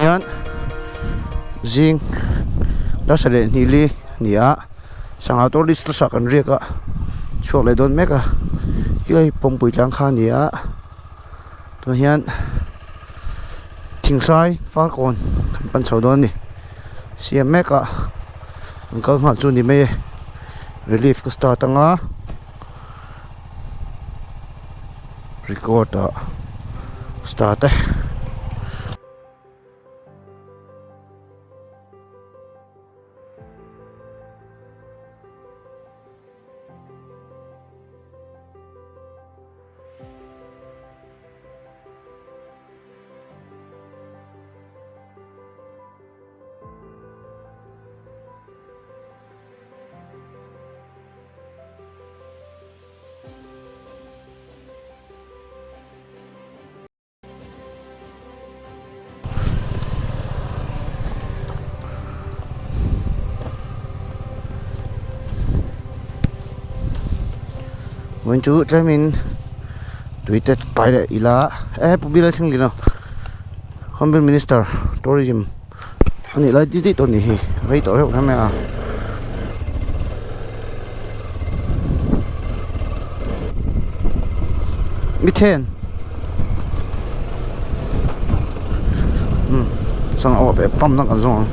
Hian zing darsa leh hnih li a ni a sangha tourist hmasa kan riak a chhuak leh dawn mek a khilai pawngpui tlang kha a ni a tunah hian thingtlai farkawn kan pan chho dawn a ni siam mek a an kal nghal chu a ni mai e relief ka start anga record ah start e. Vawiin chu tlemin tui te pai leh ila e pu bial thleng leh lo home minister tourism a nih lai dih dih tawh a nih hi rei tawh reuh hle mai a. Mithen umm sangha pawh peh pam na kan zawng ang.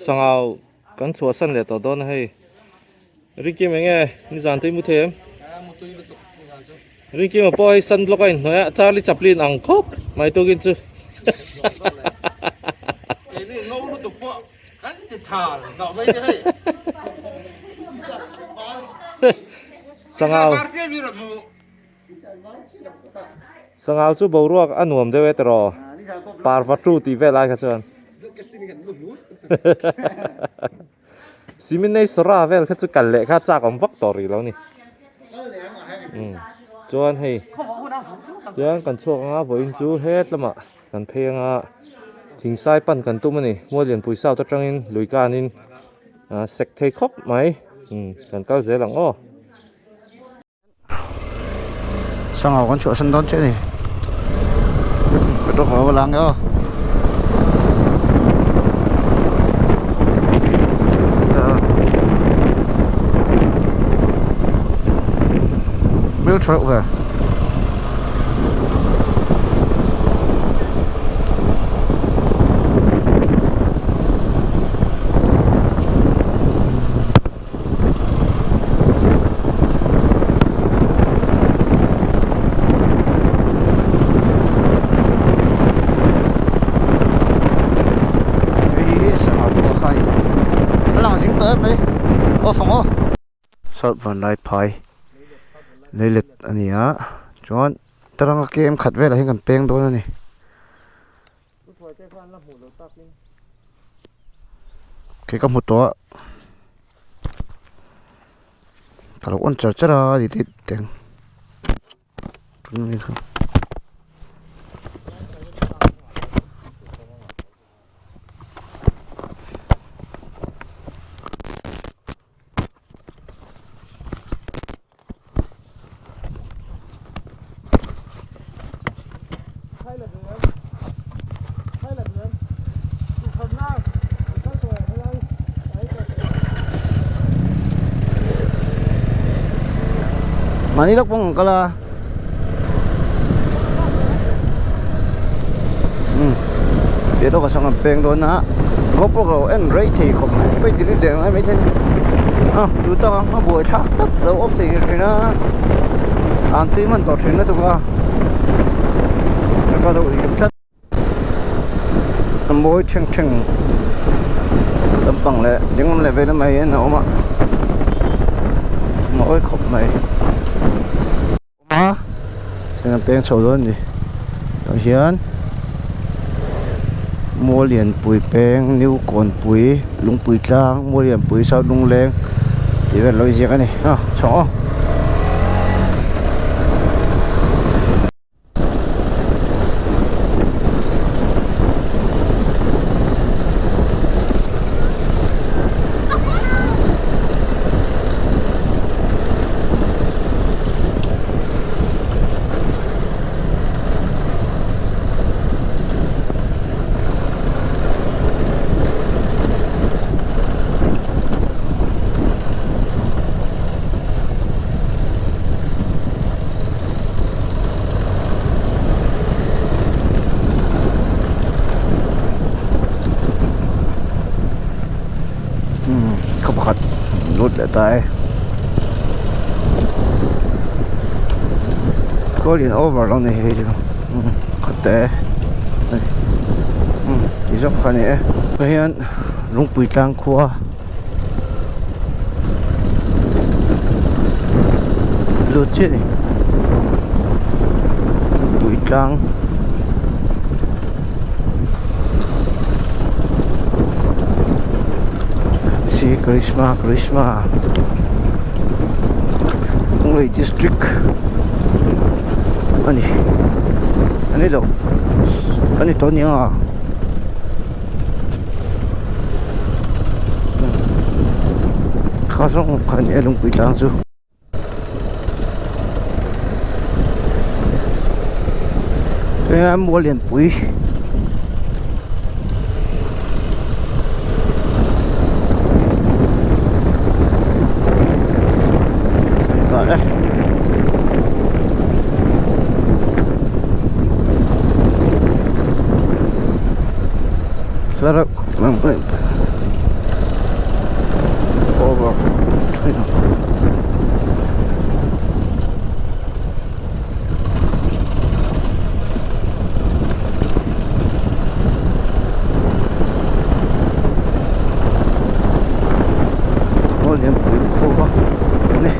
Sangha kan chhuahsan leh tawh dawn a hei. Rinkim enge nizan te i mu thei em? Rinkim a pawh hei sunblock a inhnawih a Charlie Chaplin ang khawp mai tukin chu. Sangau Sangau chu boruak a nuam deuh e tiraw parva tu tih vel ai kha chuan. Siminei sawra vel kha chu kal leh kha chak awm vak tawh rih lo ni. Umm chuan hei chuan kan chhuak anga vawiin chu het lamah kan phei anga thingsai pan kan tum a ni. Muallianpui south atangin lui kanin ah sek thei khawp mai umm kan kal zel ang aw. Sangha kan chhuah san dawn chiah a ni petrol ka lo la ang e aw hmel tha reuh ve. Sangha pawh kha a ni a lang zing tawh em mai aw fang aw salt vanlai phai leilet a ni a chuan taranga kem khat velah hian kan peng dawn a ni. Kei ka hmu tawh a ka lo on char char a ni tih teng Mahni lawk pawh an kal a umm piah lawkah sawn an peng dawn a GoPro ka lo en rei thei khawp mai pawi delete leh ang mai thei a ni a duh tak ang a buai thlak tlat lo off thei thin a thlan tui hman tawh thin lutuk a ka lo ih tlat a mawi thleng thleng lampang leh ding lam leh vei lamah hian a awm a mawi khawp mai a chuan an peng chho dawn a ni tah hian Muallianpui peng New Kawnpui Lungpui tlang Muallianpui South Lungleng tih vel a lo inziak a ni a chho aw. ta e khawl in over lo ni hei chu khawte ti zawng kha a ni e tah hian lungpui tlang khua lut chiah a ni lungpui tlang. Sri Krishna Krishna Lunglei district a ni a ni lo a ni tawh aniang a kha zawng kha a ni a lungpui tlang chu. Heng mual lianpui tah e thlalak over Aw lianpui khua a ni.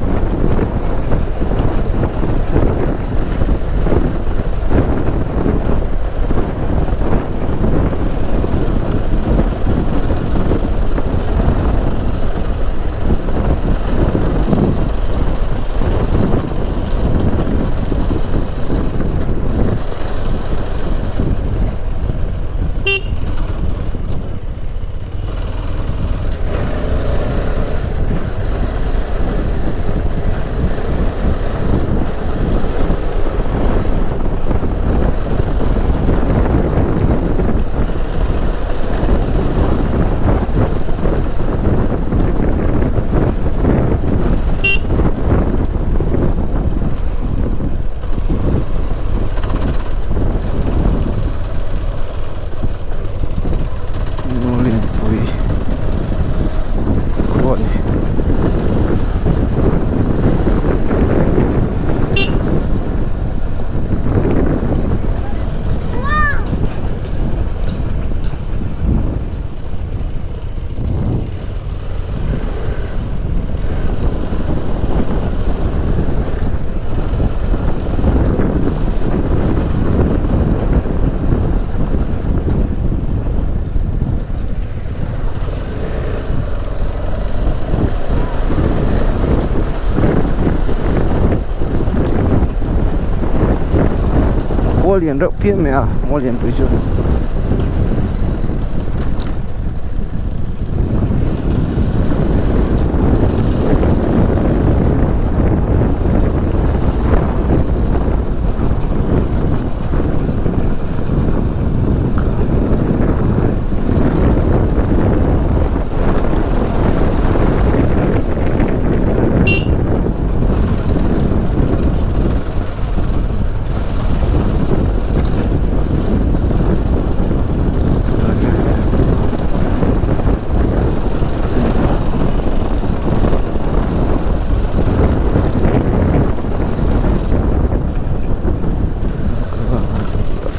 Lunglenpui khua a ni. Khawl lian reuh phian mai a maw lianpui chu.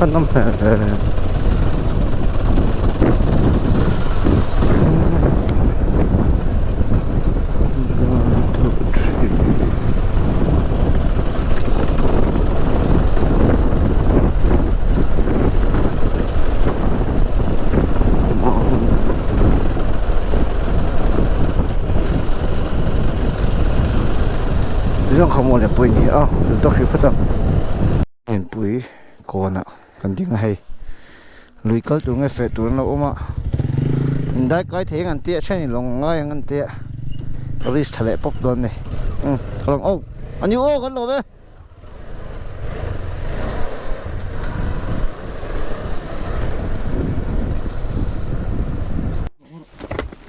Fan awm hmel ve. Zawng kha maw le pawih ni a lu tawk hrih phawt ang Lianpui kawnah kan ding a hei lui kal tur nge feh tur an lo awm a indai kai thei ang an tia then in lo ngai ang an tia risk tha leh pawp dawn a ni umm ka lang aw a ni aw kan lawm e.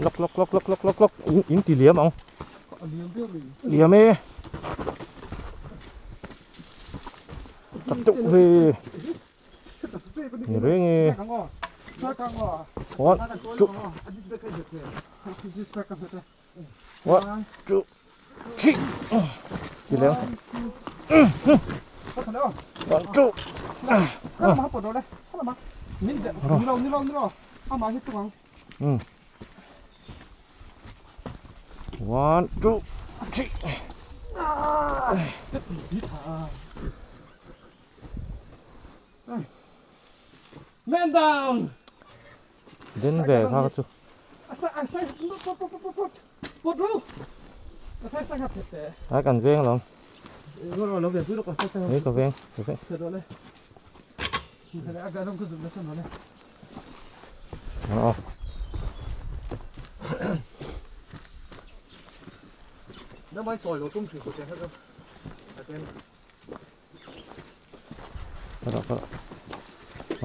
Lawk lawk lawk lawk lawk lawk lawk in in ti liam ang liam e tak deuh ve ni reng e one two. One, two, three. Ti leh ang. One, two. One, two, three. Man down! Den ve kha kha chu. Ai kan veng alawm. Hei ka veng, ka veng. Aw. Rawh rawh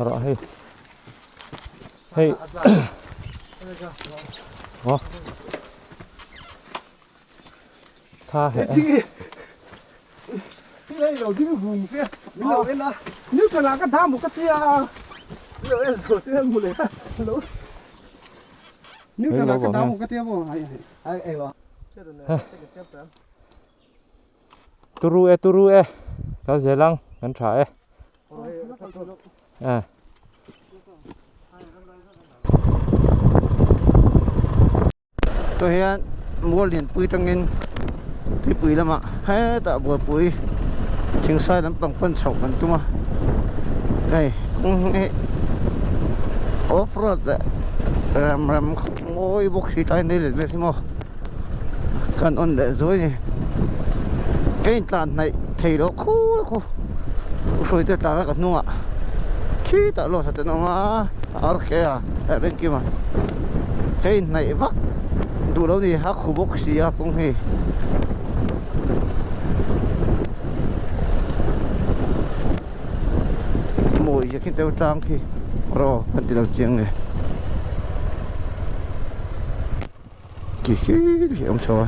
rawh hei hei aw tha heh Turu e turu e kal zel ang kan tha e eh. Tah hian mual lianpui tangin tuipui lamah hetah buaipui thingsai lampang pan chhoh kan tum a hei kawng hi off road leh rem rem khawp mawi bawk si tlai nei let vel hi maw. Kan on leh zuai ni. Ka intlan hnaih thei loh khur khu. U Hruaite tlan a ka hnungah khitah loss a ten awm a, a R K a eh Rinkim a. Ka inhnaih vak duh lo ni a khu bawk si a kawng hi. Mawi zia khi deuh tlang khi rawh kan ti lang chiang nge. Ki khi khi awm chho a.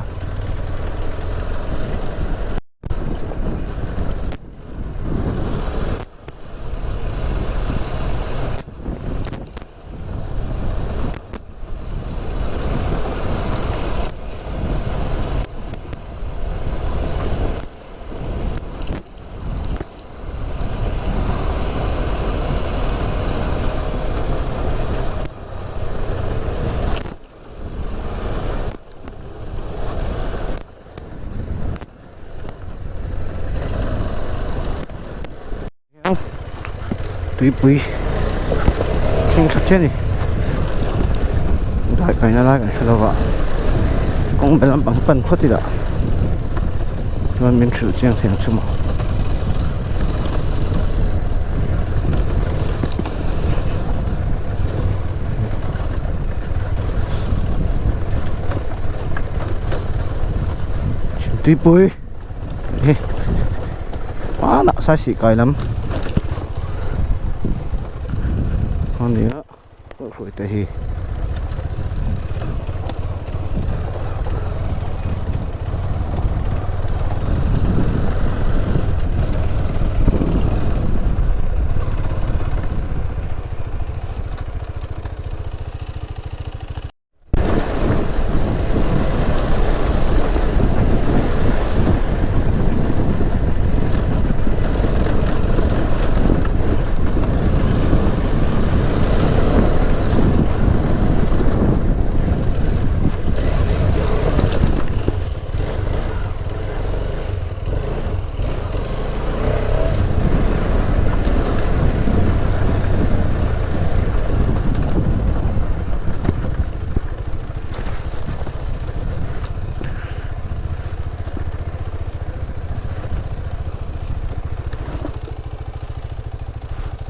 Tuipui thleng tha chiah a ni dai kaina lai kan hre lova kawng be lampang hi pan phawt ila chuan min hrilh chiang thei ang chu maw. Tuipui hi hmanah saisih kai lam a ni a hruai te hi.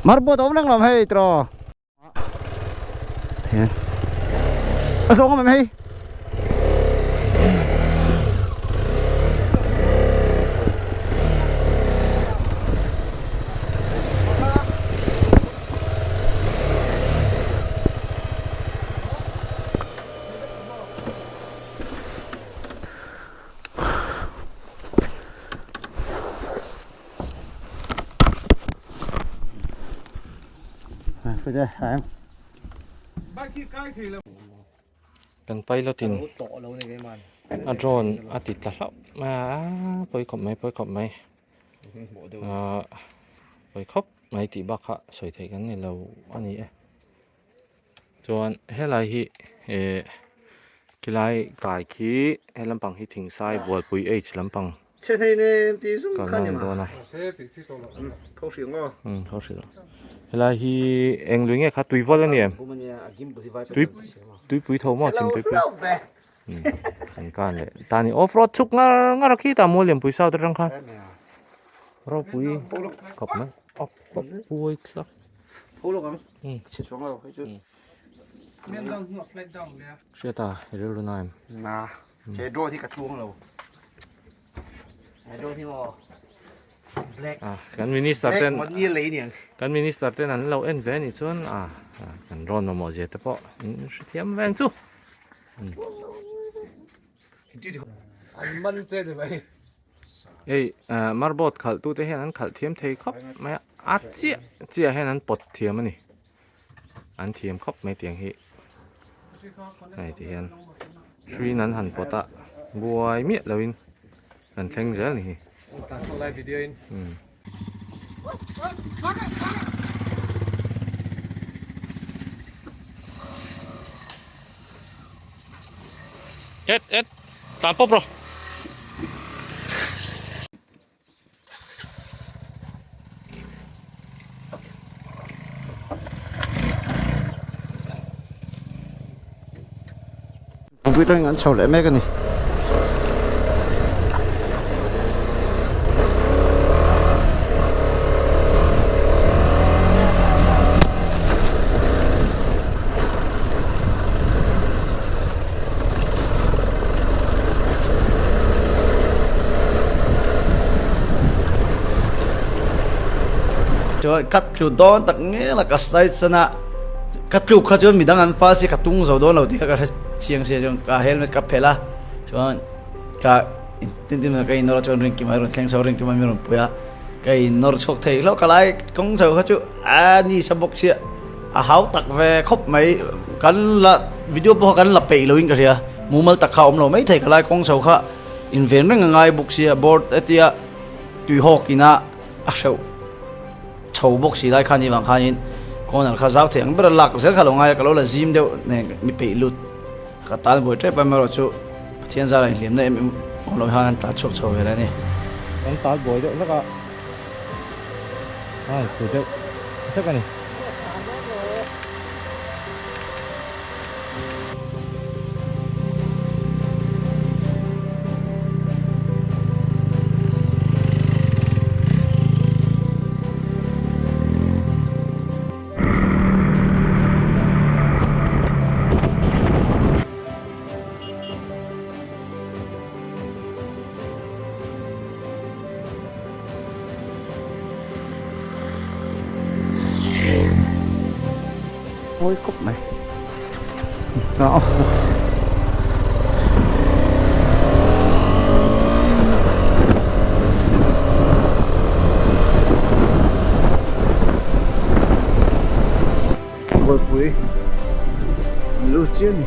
Marbot a awm reng lo hei tiraw hian a zawng awm em hei. Kan pilot in a drone a ti tla hlauh mai a pawi khawp mai pawi khawp mai ahh pawi khawp mai tih bak kha sawi theih kan ni lo a ni e chuan helai hi eh khilai kai khi he lampang hi thingsai bualpui h lampang kan la ni dawn a umm tho hrih lo helai hi eng lui nge kha tuivawl a ni em tui tuipui tho maw chhim tuipui umm kan kan leh tan in off road chhuk ngar ngar a khitah mual lianpui south atang khan ropui khawp mai off road buai thlap hriat a i rilru na em he drone hi ka tluang lo he drone hi maw black ah kan minister ten black money lei niang kan minister ten an lo en ve anih chuan ah kan drone mamawh zia te pawh in hrethiam veng chu an man che ni mai hei marboat khalh tu te hian an khalh thiam thei khawp mai a a chiah chiah hian an pawt thiam a ni an thiam khawp mai tiang hi hei ti hian hruiin an han pawt a buai miah loin an thleng zel ni hi umm. Et et tlan pawp rawh. Computer in an chho leh mek a ni. Chuan ka tlu dawn tak ngel a ka slide san a ka tluk kha chuan midang an fal si ka tung zo dawn lo tih kha ka hre chiang sia chuan ka helmet ka phelh a chuan ka tin tin ka innawr a chuan rinkim a rawn thleng chho rinkim a mi rawn pui a ka innawr chhuak thei hlauh ka lai kawng chho kha chu a ni sa bawk sia a hau tak ve khawp mai kan la video pawh kan la peih loin ka hria mumal tak kha a awm lo maithei ka lai kawng chho kha inven reng a ngai bawk sia board hetia tui hawk ina a hreuh chho bawk si lai kha ni vang khanin corner kha zau thei ang ber a lak zel kha lo ngai a ka lo la zim deuh nen mi peih lut ka tan buai tep a erawh chu Pathian zara inhliamna em em awm loh hian an tlan chhuak chho ve leh a ni. Kan tal buai deuh hlek a, a infu deuh hlek a ni. Mawi khawp mai Buaipui an lut chiah a ni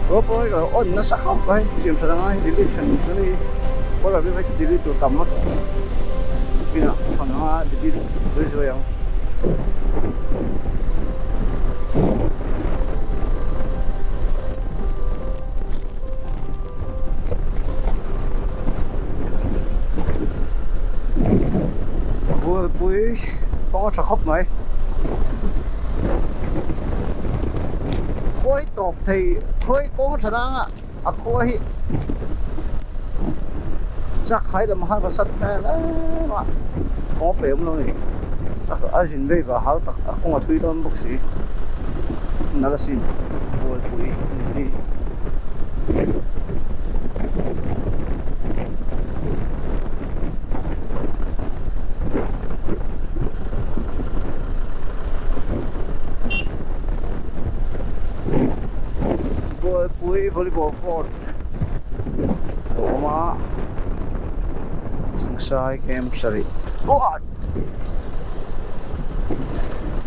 Buaipui ka lo on nasa khawp mai siam that anga hei delete then chu ni colour bik hei delete tur tam a inah thawn anga delete zui zui ang. Buaipui kawng a tha khawp mai khuai tawp thei khuai kawng a tha dang a a khua hi chak hai lam har sat hmel em a kawng a pe awm lo a ni a zin vei vah hau tak a kawng a thui dawn bawk si nala sin buaipui a ni hi. Bualpui volleyball court a awm a thingsai kem sarih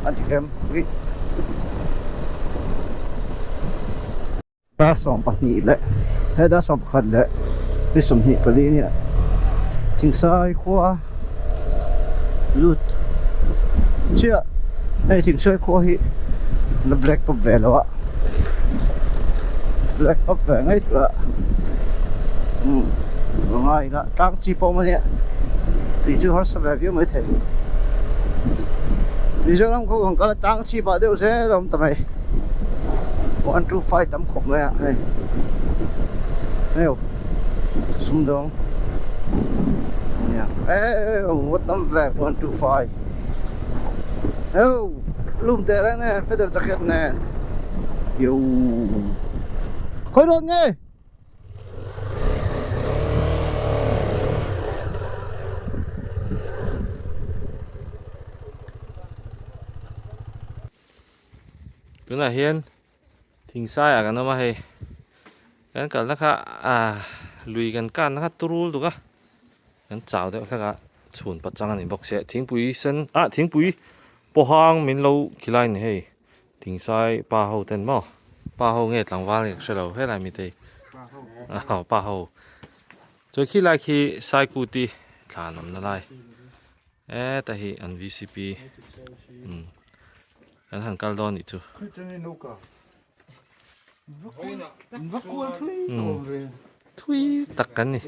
a ti kem. Dar 12 leh he dar 11 leh ni 24 nia Thingsai khua lut chiah hei Thingsai khua hi la black top ve lo a black top ve ngei tur a umm a ngai ila tlang chi pawh awm ania tui chu harsa ve viau maithei Mizoram khaw kawng kal a tlang chi pah deuh zel a awm ta mai 1 2 5 tam khawp mai a hei hei sumdawng nia eh what tam ve 1 2 5 heu lum teh reng nge feather jacket nen yo khawi rawn nge. Tunah hian thingsai ah kan awm a hei kan kalna kha ah lui kan kanna kha turul duk a kan chau deuh hlek a chhun pachang a ni bawk sia thingpui sen ah thingpui pawhang min lo khilai a ni hei thingsai pa ho ten maw pa ho nge tlangval nge ka hre lo helai mi te hi pa ho chuan khilai khi saikuti thlan awmna lai. Heta hi an vcp umm kan han kal dawn nih chu. Thui tak kan ni.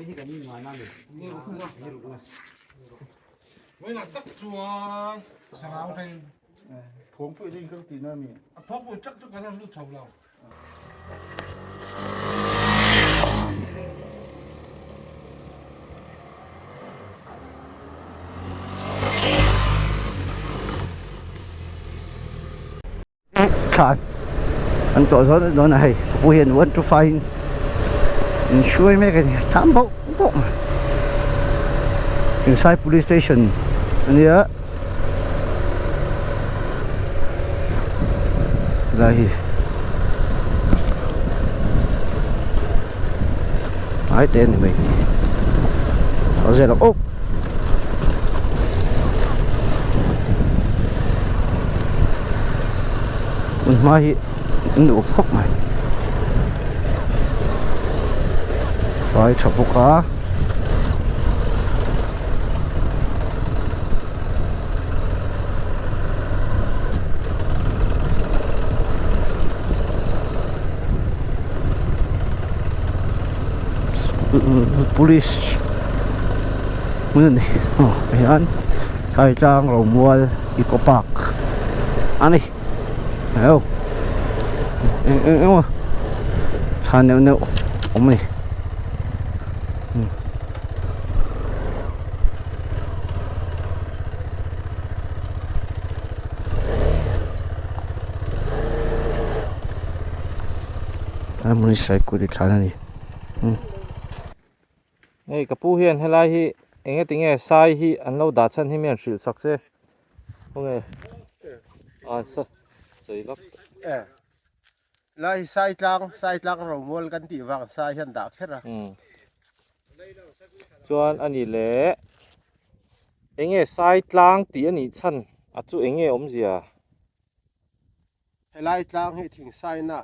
Thlan an tawh zawt dawn a hei ka pu hian 1 to 5 in in hruai mek a ni tham bauh bauh mai Thingsai police station a nia. Chulai hi hnai te a ni mai thei chho zel ang aw. Tun hma hi an duh khawp mai fai tha bawk a. Police hmun a ni aw hian Saitlang Romual Eco Park a ni eo eng eng emaw thla neuh neuh awm a ni. Hmui saikut i thlan a ni. Hei ka pu hian helai hi eng eti nge sai hi an lo dah chhan hi mi an hrilh sak che khawnge a sa sawi lak. Lai sai tlang sai tlang romual kan tih vang sai hian dah kher a. Chuan a ni leh eng nge sai tlang tih a nih chhan a chu eng nge awmzia? Helai tlang hi thingsaina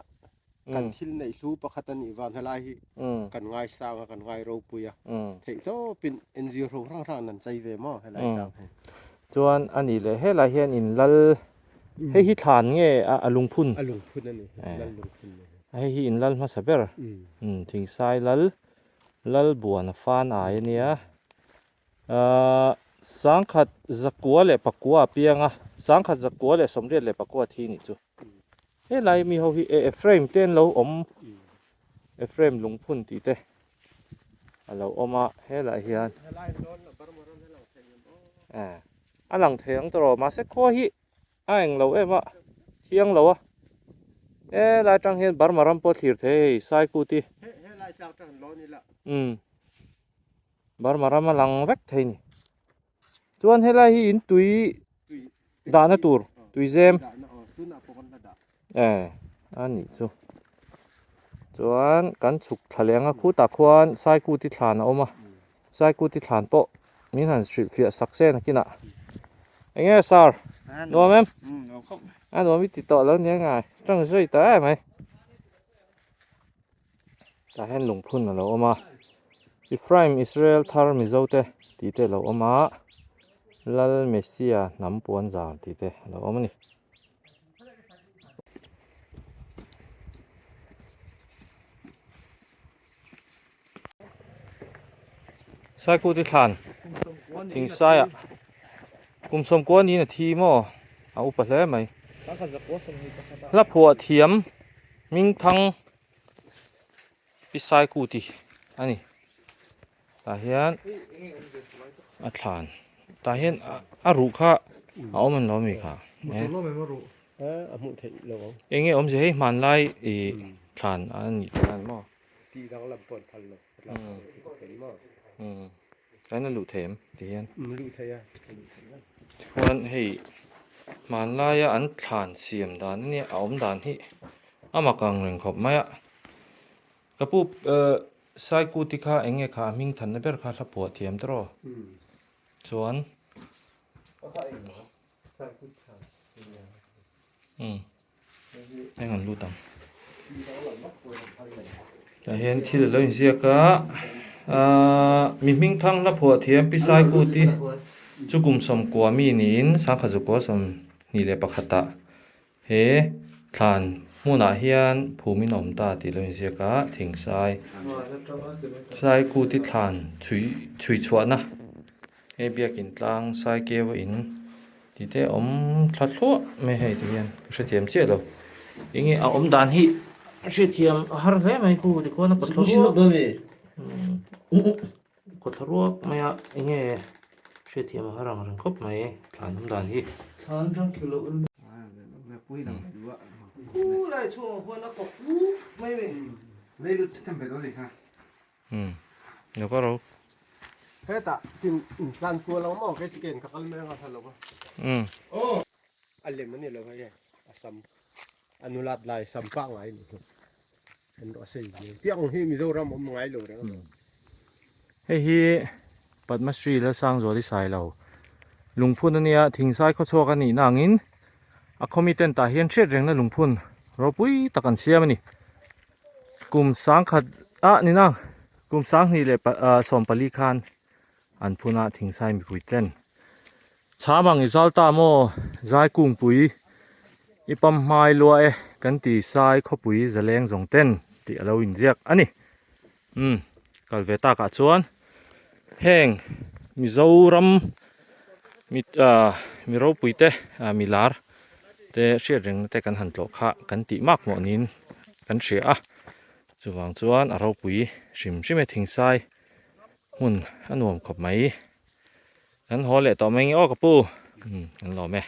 kan thil neih hlu pakhat a nih vang helai hi kan ngaisang a kan ngai ropui a theih tawpin NGO hrang hrang hrang an chei ve maw helai tlang hi. Chuan a ni leh helai hian in lal Hei hi thlan nge a lungphun? A lungphun a ni, lal lungphun a ni. Hei hi in lal hmasa ber, Thingsai lal, lal buan a fan ai a nia. Sangkhat zakua leh pakua a piang a, sangkhat zakua leh sawmriat leh pakua a thi nih chu. Helai mi ho hi Ephraim te an lo awm, Ephraim lungphun tih te a lo awm a, helai hian. A lang thei ang tawh mahse khua hi a eng lo em a thiang lo a he lai atang hian Burma ram pawh a thlir thei a hei Saikuti umm Burma ram a lang vek thei a ni chuan helai hi in tui dahna tur tui zem eh a nih chu chuan kan chhuk thla leh ang a khutah khuan Saikuti thlan a awm a Saikuti thlan pawh min han hrilh fiah sak se nakinah eng nge sir nuam em a nuam i ti tawh lo nia ngai tang zui ta em mai. Tah hian lungphun a lo awm a, Ephraim Israel thar Mizo te tih te a lo awm a, Lal Messia hnam puan zar tih te a lo awm a ni. Saikuti thlan Thingsaiah kum sawmkua niin a thi maw a upa hle mai. Hla phuah thiam Hmingthang Pi Saikuti a ni. Tah hian a thlan tah hian a ruh kha a awm an lo mi kha eng nge awmzia hei hmanlai ih thlan a nih theih a ni maw umm tlaiin a luh theih em ti hian chuan hei hmanlaia an thlan siam dan ania a awm dan hi a mak ang reng khawp mai a. Ka pu Saikuti kha eng nge kha a hming thanna ber kha hla phuah thiam tawh rawh. Chuan umm eng an lut ang. Tah hian thil a lo inziak a ahh mi hming thang hla phuah thiam Pi Saikuti chu kum sawmkua mi niin sangkhat zukua 21 ah He thlan hmunah hian phumin a awm ta tih lo inziak a, thingsai sai kuti thlan chhui chhui chhuahna hei biakin tlang sai keu a in tih te a awm thla thluah mai hei ti hian ka hrethiam chiah lo enge a awm dan hi hrethiam a har hle mai khu tikhuan a kawt thla ruak kawt thla ruak mai a enge hrethiam a har ang reng khawp mai thlan awm dan hi. Hei hi Padma Shri Lalsangzuali Sailo lungphun a nia Thingsai khawchhuak a nihna angin a khaw miten tah hian hriat rengna lungphun ropui tak an siam a ni. Kum sangkhat ah ni nang kum sanghnih leh 14 khan an phun a Thingsai mipui ten chham ang i zal ta maw zai kungpui i pam hmai lua e kan ti sai khawpui zaleng zawng ten tih a lo inziak a ni. Umm kal ve takah chuan heng Mizoram mi ah mi ropui te ah mi lar te hriat reng te kan han tlawh kha kan tih mak mawh niin kan hria a chuvang chuan a ropui hrim hrim e thingsai hmun a nuam khawp mai kan haw leh tawh mai nge aw ka pu umm kan lawm e.